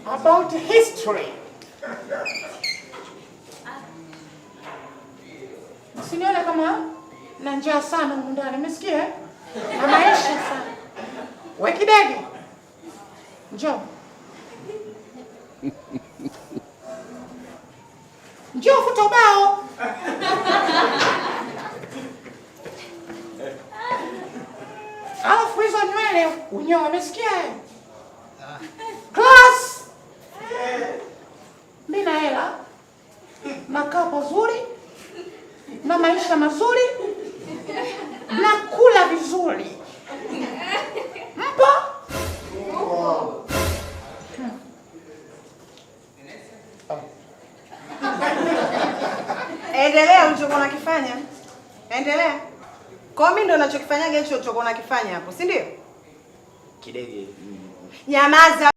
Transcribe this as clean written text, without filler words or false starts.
About history. Usinione kama na njaa sana humu ndani, umesikia, eh? Na maisha sana. We kidege, njoo. Njoo futa ubao. Alafu hizo nywele unyoe, umesikia, eh? Class. Mimi na hela, nakaa pazuri na maisha mazuri na kula vizuri. Mpo? Endelea ulichokuwa unakifanya. Endelea. Kwa mimi ndo nachokifanyaga hicho ulichokuwa unakifanya hapo, si ndio? Kidege. Nyamaza.